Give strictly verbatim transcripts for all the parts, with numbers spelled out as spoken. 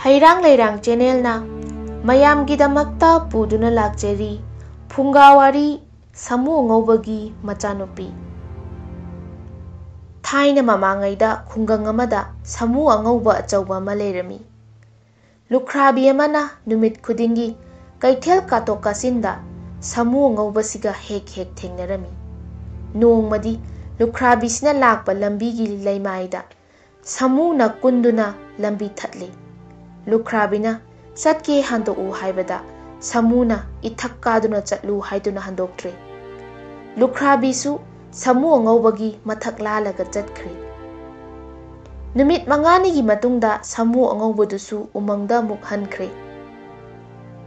ꯍꯩꯔꯥꯡ ꯂꯩꯔꯥꯡ ꯆꯦꯅꯦꯜꯅ ꯃꯌꯥꯝꯒꯤꯗꯃꯛꯇ ꯄꯨꯗꯨꯅ ꯂꯥꯛꯆꯔꯤ ꯐꯨꯡꯒꯥꯋꯥꯔꯤ ꯁꯥꯃꯨ ꯑꯉꯧꯕꯒꯤ ꯃꯆꯥꯅꯨꯄꯤ꯫ ꯊꯥꯏꯅ ꯃꯃꯥꯡꯉꯩꯗ ꯈꯨꯡꯒꯪ ꯑꯃꯗ ꯁꯥꯃꯨ ꯑꯉꯧꯕ ꯑꯆꯧꯕ ꯑꯃ ꯂꯩꯔꯝꯃꯤ꯫ ꯂꯨꯈ꯭ꯔꯥꯕꯤ ꯑꯃꯅ ꯅꯨꯃꯤꯠ ꯈꯨꯗꯤꯡꯒꯤ ꯀꯩꯊꯦꯜ ꯀꯥꯊꯣꯛ ꯀꯥꯁꯤꯟꯗ ꯁꯥꯃꯨ ꯑꯉꯧꯕꯁꯤꯒ ꯍꯦꯛ ꯍꯦꯛ ꯊꯦꯡꯅꯔꯝꯃꯤ꯫ ꯅꯣꯡꯃꯗꯤ ꯂꯨꯈ꯭ꯔꯥꯕꯤꯁꯤꯅ ꯂꯥꯛꯄ ꯂꯝꯕꯤꯒꯤ ꯂꯩꯃꯥꯏꯗ ꯁꯥꯃꯨꯅ ꯀꯨꯟꯗꯨꯅ ꯂꯝꯕꯤ ꯊꯠꯂꯤ꯫ ꯂꯨꯈ꯭ꯔꯥꯕꯤꯅ "ꯆꯠꯀꯦ ꯍꯟꯗꯣꯛꯎ" ꯍꯥꯏꯕꯗ ꯁꯥꯃꯨꯅ "ꯏꯊꯛ ꯀꯥꯗꯨꯅ ꯆꯠꯂꯨ" ꯍꯥꯏꯗꯨꯅ ꯍꯟꯗꯣꯛꯇ꯭ꯔꯦ꯫ ꯂꯨꯈ꯭ꯔꯥꯕꯤꯁꯨ ꯁꯥꯃꯨ ꯑꯉꯧꯕꯒꯤ ꯃꯊꯛ ꯂꯥꯜꯂꯒ ꯆꯠꯈ꯭ꯔꯦ꯫ ꯅꯨꯃꯤꯠ ꯃꯉꯥꯅꯤꯒꯤ ꯃꯇꯨꯡꯗ ꯁꯥꯃꯨ ꯑꯉꯧꯕꯗꯨꯁꯨ ꯎꯃꯪꯗ ꯑꯃꯨꯛ ꯍꯟꯈ꯭ꯔꯦ꯫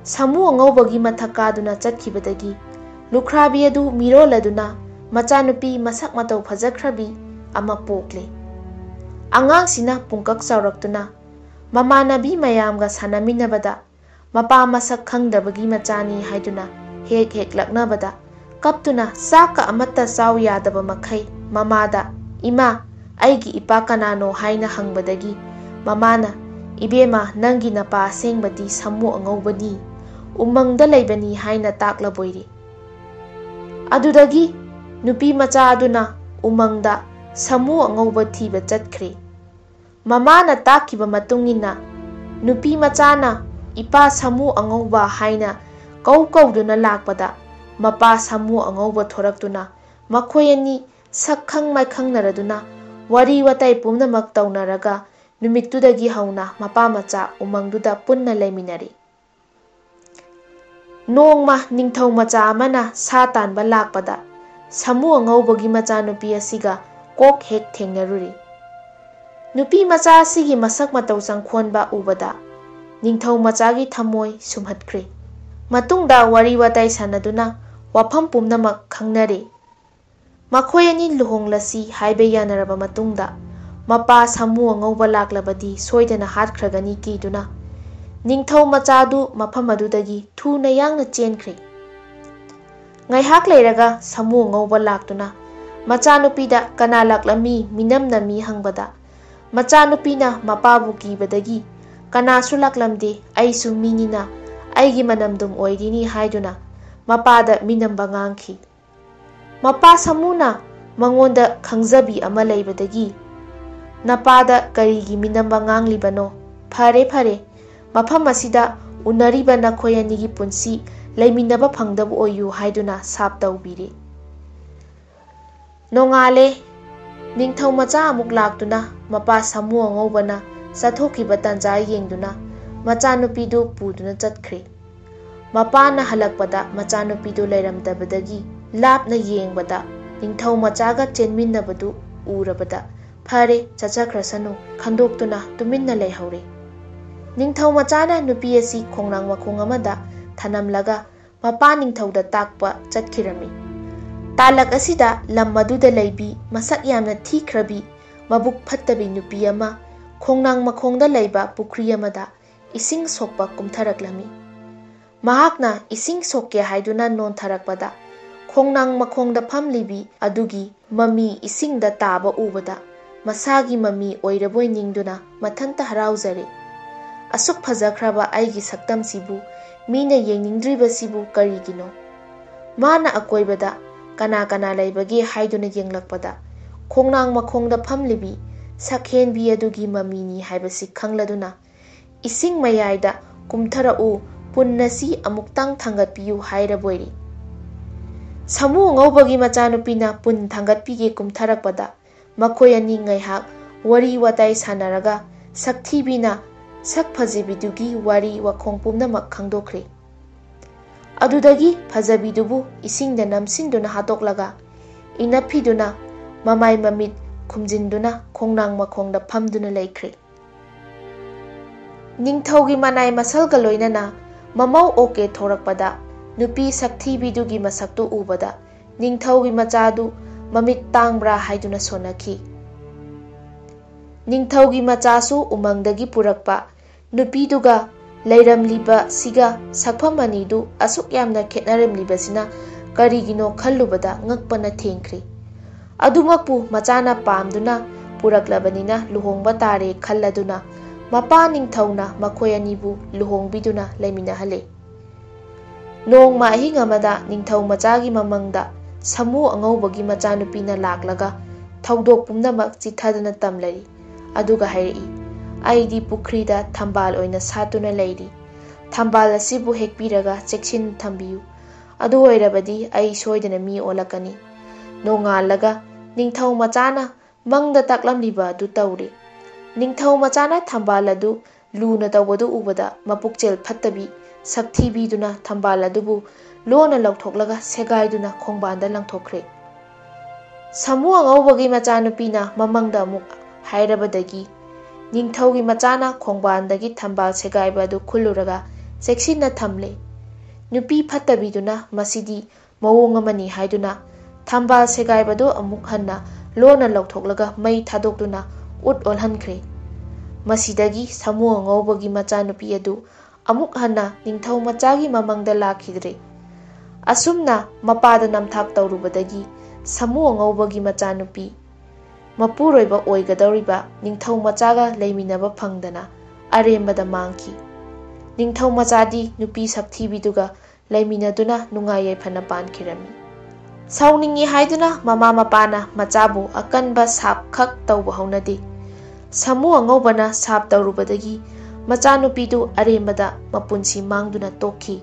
ꯁꯥꯃꯨ ꯑꯉꯧꯕꯒꯤ ꯃꯊꯛ ꯀꯥꯗꯨꯅ ꯆꯠꯈꯤꯕꯗꯒꯤ ꯂꯨꯈ꯭ꯔꯥꯕꯤ ꯑꯗꯨ ꯃꯤꯔꯣꯜꯂꯗꯨꯅ ꯃꯆꯥꯅꯨꯄꯤ ꯃꯁꯛ ꯃꯇꯧ ꯐꯖꯈ꯭ꯔꯕꯤ ꯑꯃ ꯄꯣꯛꯂꯦ꯫ ꯑꯉꯥꯡꯁꯤꯅ ꯄꯨꯡꯀꯛ ꯆꯥꯎꯔꯛꯇꯨꯅ ꯃꯃꯥꯟꯅꯕꯤ ꯃꯌꯥꯝꯒ ꯁꯥꯟꯅꯃꯤꯟꯅꯕꯗ ꯃꯄꯥ ꯃꯁꯛ ꯈꯪꯗꯕꯒꯤ ꯃꯆꯥꯅꯤ ꯍꯥꯏꯗꯨꯅ ꯍꯦꯛ ꯍꯦꯛ ꯂꯛꯅꯕꯗ ꯀꯞꯇꯨꯅ ꯆꯥꯛꯀ ꯑꯃꯠꯇ ꯆꯥꯎ ꯌꯥꯗꯕ ꯃꯈꯩ ꯃꯃꯥꯗ "ꯏꯃꯥ, ꯑꯩꯒꯤ ꯏꯄꯥ ꯀꯅꯥꯅꯣ?" ꯍꯥꯏꯅ ꯍꯪꯕꯗꯒꯤ ꯃꯃꯥꯅ "ꯏꯕꯦꯝꯃ, ꯅꯪꯒꯤ ꯅꯄꯥ ꯑꯁꯦꯡꯕꯗꯤ ꯁꯥꯃꯨ ꯑꯉꯧꯕꯅꯤ, ꯎꯃꯪꯗ ꯂꯩꯕꯅꯤ" ꯍꯥꯏꯅ ꯇꯥꯛꯂꯕꯣꯏꯔꯦ꯫ ꯑꯗꯨꯗꯒꯤ ꯅꯨꯄꯤ ꯃꯆꯥ ꯑꯗꯨꯅ ꯎꯃꯪꯗ ꯁꯥꯃꯨ ꯑꯉꯧꯕ ꯊꯤꯕ ꯆꯠꯈ꯭ꯔꯦ꯫ ꯃꯃꯥꯅ ꯇꯥꯛꯈꯤꯕ ꯃꯇꯨꯡ ꯏꯟꯅ ꯅꯨꯄꯤ ꯃꯆꯥꯅ "ꯏꯄꯥ ꯁꯥꯃꯨ ꯑꯉꯧꯕ" ꯍꯥꯏꯅ ꯀꯧ ꯀꯧꯗꯨꯅ ꯂꯥꯛꯄꯗ ꯃꯄꯥ ꯁꯥꯃꯨ ꯑꯉꯧꯕ ꯊꯣꯔꯛꯇꯨꯅ ꯃꯈꯣꯏ ꯑꯅꯤ ꯁꯛ ꯈꯪ ꯃꯥꯏꯈꯪꯅꯔꯗꯨꯅ ꯋꯥꯔꯤ ꯋꯥꯇꯥꯏ ꯄꯨꯝꯅꯃꯛ ꯇꯧꯅꯔꯒ ꯅꯨꯃꯤꯠꯇꯨꯗꯒꯤ ꯍꯧꯅ ꯃꯄꯥ ꯃꯆꯥ ꯎꯃꯪꯗꯨꯗ ꯄꯨꯟꯅ ꯂꯩꯃꯤꯟꯅꯔꯤ꯫ ꯅꯣꯡꯃ ꯅꯤꯡꯊꯧ ꯃꯆꯥ ꯑꯃꯅ ꯁꯥ ꯇꯥꯟꯕ ꯂꯥꯛꯄꯗ ꯁꯥꯃꯨ ꯑꯉꯧꯕꯒꯤ ꯃꯆꯥꯅꯨꯄꯤ ꯑꯁꯤꯒ ꯀꯣꯛ ꯍꯦꯛ ꯊꯦꯡꯅꯔꯨꯔꯤ꯫ ꯅꯨꯄꯤ ꯃꯆꯥ ꯑꯁꯤꯒꯤ ꯃꯁꯛ ꯃꯇꯧ ꯆꯪꯈꯣꯟꯕ ꯎꯕꯗ ꯅꯤꯡꯊꯧ ꯃꯆꯥꯒꯤ ꯊꯃꯣꯏ ꯁꯨꯝꯍꯠꯈ꯭ꯔꯦ꯫ ꯃꯇꯨꯡꯗ ꯋꯥꯔꯤ ꯋꯥꯇꯥꯏ ꯁꯥꯟꯅꯗꯨꯅ ꯋꯥꯐꯝ ꯄꯨꯝꯅꯃꯛ ꯈꯪꯅꯔꯦ꯫ ꯃꯈꯣꯏ ꯑꯅꯤ ꯂꯨꯍꯣꯡꯂꯁꯤ ꯍꯥꯏꯕ ꯌꯥꯅꯔꯕ ꯃꯇꯨꯡꯗ ꯃꯄꯥ ꯁꯥꯃꯨ ꯑꯉꯧꯕ ꯂꯥꯛꯂꯕꯗꯤ ꯁꯣꯏꯗꯅ ꯍꯥꯠꯈ꯭ꯔꯒꯅꯤ ꯀꯤꯗꯨꯅ ꯅꯤꯡꯊꯧ ꯃꯆꯥꯗꯨ ꯃꯐꯝ ꯑꯗꯨꯗꯒꯤ ꯊꯨꯅ ꯌꯥꯡꯅ ꯆꯦꯟꯈ꯭ꯔꯦ꯫ ꯉꯥꯏꯍꯥꯛ ꯂꯩꯔꯒ ꯁꯥꯃꯨ ꯑꯉꯧꯕ ꯂꯥꯛꯇꯨꯅ ꯃꯆꯥꯅꯨꯄꯤꯗ "ꯀꯅꯥ ꯂꯥꯛꯂꯝꯃꯤ?" ꯃꯤꯅꯝꯅ ꯃꯤ ꯍꯪꯕꯗ ꯃꯆꯥꯅꯨꯄꯤꯅ ꯃꯄꯥꯕꯨ ꯀꯤꯕꯗꯒꯤ ꯀꯅꯥꯁꯨ ꯂꯥꯛꯂꯝꯗꯦ꯫ ꯑꯩꯁꯨ ꯃꯤꯅꯤꯅ ꯑꯩꯒꯤ ꯃꯅꯝꯗꯨꯝ ꯑꯣꯏꯔꯤꯅꯤ ꯍꯥꯏꯗꯨꯅ ꯃꯄꯥꯗ ꯃꯤꯅꯝꯕ ꯉꯥꯡꯈꯤ꯫ ꯃꯄꯥ ꯁꯥꯃꯨꯅ ꯃꯉꯣꯟꯗ ꯈꯪꯖꯕꯤ ꯑꯃ ꯂꯩꯕꯗꯒꯤ, "ꯅꯄꯥꯗ ꯀꯔꯤꯒꯤ ꯃꯤꯅꯝꯕ ꯉꯥꯡꯂꯤꯕꯅꯣ? ꯐꯔꯦ, ꯐꯔꯦ, ꯃꯐꯝ ꯑꯁꯤꯗ ꯎꯅꯔꯤꯕ ꯅꯈꯣꯏ ꯑꯅꯤꯒꯤ ꯄꯨꯟꯁꯤ ꯂꯩꯃꯤꯟꯅꯕ ꯐꯪꯗꯕ ꯑꯣꯏꯌꯨ" ꯍꯥꯏꯗꯨꯅ ꯁꯥꯞ ꯇꯧꯕꯤꯔꯦ꯫ ꯅꯣꯡꯉꯥꯜꯂꯦ꯫ ꯅꯤꯡꯊꯧ ꯃꯆꯥ ꯑꯃꯨꯛ ꯂꯥꯛꯇꯨꯅ ꯃꯄꯥ ꯁꯥꯃꯨ ꯑꯉꯧꯕꯅ ꯆꯠꯊꯣꯛꯈꯤꯕ ꯇꯥꯟꯖꯥ ꯌꯦꯡꯗꯨꯅ ꯃꯆꯥꯅꯨꯄꯤꯗꯨ ꯄꯨꯗꯨꯅ ꯆꯠꯈ꯭ꯔꯦ꯫ ꯃꯄꯥꯅ ꯍꯜꯂꯛꯄꯗ ꯃꯆꯥꯅꯨꯄꯤꯗꯨ ꯂꯩꯔꯝꯗꯕꯗꯒꯤ ꯂꯥꯞꯅ ꯌꯦꯡꯕꯗ ꯅꯤꯡꯊꯧ ꯃꯆꯥꯒ ꯆꯦꯟꯃꯤꯟꯅꯕꯗꯨ ꯎꯔꯕꯗ, "ꯐꯔꯦ, ꯆꯠꯆꯈ꯭ꯔꯁꯅꯨ" ꯈꯟꯗꯣꯛꯇꯨꯅ ꯇꯨꯃꯤꯟꯅ ꯂꯩꯍꯧꯔꯦ꯫ ꯅꯤꯡꯊꯧ ꯃꯆꯥꯅ ꯅꯨꯄꯤ ꯑꯁꯤ ꯈꯣꯡꯅꯥꯡ ꯃꯈꯣꯡ ꯑꯃꯗ ꯊꯅꯝꯂꯒ ꯃꯄꯥ ꯅꯤꯡꯊꯧꯗ ꯇꯥꯛꯄ ꯆꯠꯈꯤꯔꯝꯃꯤ꯫ ꯇꯥꯂꯛ ꯑꯁꯤꯗ ꯂꯝ ꯑꯗꯨꯗ ꯂꯩꯕꯤ ꯃꯁꯛ ꯌꯥꯝꯅ ꯊꯤꯈ꯭ꯔꯕꯤ, ꯃꯕꯨꯛ ꯐꯠꯇꯕꯤ ꯅꯨꯄꯤ ꯑꯃ ꯈꯣꯡꯅꯥꯡ ꯃꯈꯣꯡꯗ ꯂꯩꯕ ꯄꯨꯈ꯭ꯔꯤ ꯑꯃꯗ ꯏꯁꯤꯡ ꯁꯣꯛꯄ ꯀꯨꯝꯊꯔꯛꯂꯝꯃꯤ꯫ ꯃꯍꯥꯛꯅ ꯏꯁꯤꯡ ꯁꯣꯛꯀꯦ ꯍꯥꯏꯗꯨꯅ ꯅꯣꯟꯊꯔꯛꯄꯗ, ꯈꯣꯡꯅꯥꯡ ꯃꯈꯣꯡꯗ ꯐꯝꯂꯤꯕꯤ ꯑꯗꯨꯒꯤ ꯃꯃꯤ ꯏꯁꯤꯡꯗ ꯇꯥꯕ ꯎꯕꯗ, ꯃꯁꯥꯒꯤ ꯃꯃꯤ ꯑꯣꯏꯔꯕꯣꯏ ꯅꯤꯡꯗꯨꯅ ꯃꯊꯟꯇ ꯍꯔꯥꯎꯖꯔꯦ꯫ "ꯑꯁꯨꯛ ꯐꯖꯈ꯭ꯔꯕ ꯑꯩꯒꯤ ꯁꯛꯇꯝꯁꯤꯕꯨ ꯃꯤꯅ ꯌꯦꯡꯅꯤꯡꯗ꯭ꯔꯤꯕꯁꯤꯕꯨ ꯀꯔꯤꯒꯤꯅꯣ?" ꯃꯥꯅ ꯑꯀꯣꯏꯕꯗ ꯀꯅꯥ ꯀꯅꯥ ꯂꯩꯕꯒꯦ ꯍꯥꯏꯗꯨꯅ ꯌꯦꯡꯂꯛꯄꯗ, ꯈꯣꯡꯅꯥꯡ ꯃꯈꯣꯡꯗ ꯐꯝꯂꯤꯕꯤ ꯁꯛꯍꯦꯟꯕꯤ ꯑꯗꯨꯒꯤ ꯃꯃꯤꯅꯤ ꯍꯥꯏꯕꯁꯤ ꯈꯪꯂꯗꯨꯅ, "ꯏꯁꯤꯡ ꯃꯌꯥꯏꯗ ꯀꯨꯝꯊꯔꯛꯎ, ꯄꯨꯟ ꯑꯁꯤ ꯑꯃꯨꯛꯇꯪ ꯊꯥꯡꯒꯠꯄꯤꯌꯨ" ꯍꯥꯏꯔꯕꯣꯏꯔꯦ꯫ ꯁꯥꯃꯨ ꯑꯉꯧꯕꯒꯤ ꯃꯆꯥꯅꯨꯄꯤꯅ ꯄꯨꯟ ꯊꯥꯡꯒꯠꯄꯤꯒꯦ ꯀꯨꯝꯊꯔꯛꯄꯗ, ꯃꯈꯣꯏ ꯑꯅꯤ ꯉꯥꯏꯍꯥꯛ ꯋꯥꯔꯤ ꯋꯥꯇꯥꯏ ꯁꯥꯟꯅꯔꯒ ꯁꯛꯊꯤꯕꯤꯅ ꯁꯛ ꯐꯖꯕꯤꯗꯨꯒꯤ ꯋꯥꯔꯤ ꯋꯥꯈꯣꯡ ꯄꯨꯝꯅꯃꯛ ꯈꯪꯗꯣꯛꯈ꯭ꯔꯦ꯫ ꯑꯗꯨꯗꯒꯤ ꯐꯖꯕꯤꯗꯨꯕꯨ ꯏꯁꯤꯡꯗ ꯅꯝꯁꯤꯟꯗꯨꯅ ꯍꯥꯠꯇꯣꯛꯂꯒ, ꯏꯅꯞꯐꯤꯗꯨꯅ ꯃꯃꯥꯏ ꯃꯃꯤꯠ ꯈꯨꯝꯖꯤꯟꯗꯨꯅ ꯈꯣꯡꯅꯥꯡ ꯃꯈꯣꯡꯗ ꯐꯝꯗꯨꯅ ꯂꯩꯈ꯭ꯔꯦ꯫ ꯅꯤꯡꯊꯧꯒꯤ ꯃꯅꯥꯏ ꯃꯁꯜꯒ ꯂꯣꯏꯅꯅ ꯃꯃꯧ ꯑꯣꯀꯦ ꯊꯣꯔꯛꯄꯗ, ꯅꯨꯄꯤ ꯁꯛꯊꯤꯕꯤꯗꯨꯒꯤ ꯃꯁꯛꯇꯨ ꯎꯕꯗ, ꯅꯤꯡꯊꯧꯒꯤ ꯃꯆꯥꯗꯨ ꯃꯃꯤꯠ ꯇꯥꯡꯕ꯭ꯔꯥ ꯍꯥꯏꯗꯨꯅ ꯁꯣꯟꯅꯈꯤ꯫ ꯅꯤꯡꯊꯧꯒꯤ ꯃꯆꯥꯁꯨ ꯎꯃꯪꯗꯒꯤ ꯄꯨꯔꯛꯄ ꯅꯨꯄꯤꯗꯨꯒ ꯂꯩꯔꯝꯂꯤꯕꯁꯤꯒ ꯁꯛꯐꯝ ꯑꯅꯤꯗꯨ ꯑꯁꯨꯛ ꯌꯥꯝꯅ ꯈꯦꯠꯅꯔꯝꯂꯤꯕꯁꯤꯅ ꯀꯔꯤꯒꯤꯅꯣ ꯈꯜꯂꯨꯕꯗ ꯉꯛꯄꯅ ꯊꯦꯡꯈ꯭ꯔꯦ꯫ ꯑꯗꯨꯃꯛꯄꯨ ꯃꯆꯥꯅ ꯄꯥꯝꯗꯨꯅ ꯄꯨꯔꯛꯂꯕꯅꯤꯅ ꯂꯨꯍꯣꯡꯕ ꯇꯥꯔꯦ ꯈꯜꯂꯗꯨꯅ ꯃꯄꯥ ꯅꯤꯡꯊꯧꯅ ꯃꯈꯣꯏ ꯑꯅꯤꯕꯨ ꯂꯨꯍꯣꯡꯕꯤꯗꯨꯅ ꯂꯩꯃꯤꯟꯅꯍꯜꯂꯦ꯫ ꯅꯣꯡꯃ ꯑꯍꯤꯡ ꯑꯃꯗ ꯅꯤꯡꯊꯧ ꯃꯆꯥꯒꯤ ꯃꯃꯪꯗ ꯁꯥꯃꯨ ꯑꯉꯧꯕꯒꯤ ꯃꯆꯥꯅꯨꯄꯤꯅ ꯂꯥꯛꯂꯒ ꯊꯧꯗꯣꯛ ꯄꯨꯝꯅꯃꯛ ꯆꯤꯊꯗꯨꯅ ꯇꯝꯂꯔꯤ꯫ ꯑꯗꯨꯒ ꯍꯥꯏꯔꯛꯏ, "ꯑꯩꯗꯤ ꯄꯨꯈ꯭ꯔꯤꯗ ꯊꯝꯕꯥꯜ ꯑꯣꯏꯅ ꯁꯥꯠꯇꯨꯅ ꯂꯩꯔꯤ꯫ ꯊꯝꯕꯥꯜ ꯑꯁꯤꯕꯨ ꯍꯦꯛꯄꯤꯔꯒ ꯆꯦꯛꯁꯤꯟꯅ ꯊꯝꯕꯤꯌꯨ꯫ ꯑꯗꯨ ꯑꯣꯏꯔꯕꯗꯤ ꯑꯩ ꯁꯣꯏꯗꯅ ꯃꯤ ꯑꯣꯜꯂꯛꯀꯅꯤ꯫" ꯅꯣꯡꯉꯥꯜꯂꯒ ꯅꯤꯡꯊꯧ ꯃꯆꯥꯅ ꯃꯪꯗ ꯇꯥꯛꯂꯝꯂꯤꯕ ꯑꯗꯨ ꯇꯧꯔꯦ꯫ ꯅꯤꯡꯊꯧ ꯃꯆꯥꯅ ꯊꯝꯕꯥꯜ ꯑꯗꯨ ꯂꯨꯅ ꯇꯧꯕꯗꯨ ꯎꯕꯗ ꯃꯄꯨꯛꯆꯦꯜ ꯐꯠꯇꯕꯤ ꯁꯛꯊꯤꯕꯤꯗꯨꯅ ꯊꯝꯕꯥꯜ ꯑꯗꯨꯕꯨ ꯂꯣꯟꯅ ꯂꯧꯊꯣꯛꯂꯒ ꯁꯦꯒꯥꯏꯗꯨꯅ ꯈꯣꯡꯕꯥꯟꯗ ꯂꯪꯊꯣꯛꯈ꯭ꯔꯦ꯫ ꯁꯥꯃꯨ ꯑꯉꯧꯕꯒꯤ ꯃꯆꯥꯅꯨꯄꯤꯅ ꯃꯃꯪꯗ ꯑꯃꯨꯛ ꯍꯥꯏꯔꯕꯗꯒꯤ ꯅꯤꯡꯊꯧꯒꯤ ꯃꯆꯥꯅ ꯈꯣꯡꯕꯥꯟꯗꯒꯤ ꯊꯝꯕꯥꯜ ꯁꯦꯒꯥꯏꯕ ꯑꯗꯨ ꯈꯨꯜꯂꯨꯔꯒ ꯆꯦꯛꯁꯤꯟꯅ ꯊꯝꯂꯦ꯫ ꯅꯨꯄꯤ ꯐꯠꯇꯕꯤꯗꯨꯅ ꯃꯁꯤꯗꯤ ꯃꯑꯣꯡ ꯑꯃꯅꯤ ꯍꯥꯏꯗꯨꯅ ꯊꯝꯕꯥꯜ ꯁꯦꯒꯥꯏꯕꯗꯨ ꯑꯃꯨꯛ ꯍꯟꯅ ꯂꯣꯟꯅ ꯂꯧꯊꯣꯛꯂꯒ ꯃꯩ ꯊꯥꯗꯣꯛꯇꯨꯅ ꯎꯠ ꯑꯣꯜꯍꯟꯈ꯭ꯔꯦ꯫ ꯃꯁꯤꯗꯒꯤ ꯁꯥꯃꯨ ꯑꯉꯧꯕꯒꯤ ꯃꯆꯥꯅꯨꯄꯤ ꯑꯗꯨ ꯑꯃꯨꯛ ꯍꯟꯅ ꯅꯤꯡꯊꯧ ꯃꯆꯥꯒꯤ ꯃꯃꯪꯗ ꯂꯥꯛꯈꯤꯗ꯭ꯔꯦ꯫ ꯑꯁꯨꯝꯅ ꯃꯄꯥꯗ ꯅꯝꯊꯥꯛ ꯇꯧꯔꯨꯕꯗꯒꯤ ꯁꯥꯃꯨ ꯑꯉꯧꯕꯒꯤ ꯃꯆꯥꯅꯨꯄꯤ ꯃꯄꯨꯔꯣꯏꯕ ꯑꯣꯏꯒꯗꯧꯔꯤꯕ ꯅꯤꯡꯊꯧ ꯃꯆꯥꯒ ꯂꯩꯃꯤꯟꯅꯕ ꯐꯪꯗꯅ ꯑꯔꯦꯝꯕꯗ ꯃꯥꯡꯈꯤ꯫ ꯅꯤꯡꯊꯧ ꯃꯆꯥꯗꯤ ꯅꯨꯄꯤ ꯁꯛꯊꯤꯕꯤꯗꯨꯒ ꯂꯩꯃꯤꯟꯅꯗꯨꯅ ꯅꯨꯡꯉꯥꯏ ꯌꯥꯏꯐꯅ ꯄꯥꯟꯈꯤꯔꯝꯃꯤ꯫ ꯁꯥꯎꯅꯤꯡꯉꯤ ꯍꯥꯏꯗꯨꯅ ꯃꯃꯥ ꯃꯄꯥꯅ ꯃꯆꯥꯕꯨ ꯑꯀꯟꯕ ꯁꯥꯞ ꯈꯛ ꯇꯧꯕ ꯍꯧꯅꯗꯦ꯫ ꯁꯥꯃꯨ ꯑꯉꯧꯕꯅ ꯁꯥꯞ ꯇꯧꯔꯨꯕꯗꯒꯤ ꯃꯆꯥꯅꯨꯄꯤꯗꯨ ꯑꯔꯦꯝꯕꯗ ꯃꯄꯨꯟꯁꯤ ꯃꯥꯡꯗꯨꯅ ꯇꯣꯛꯈꯤ꯫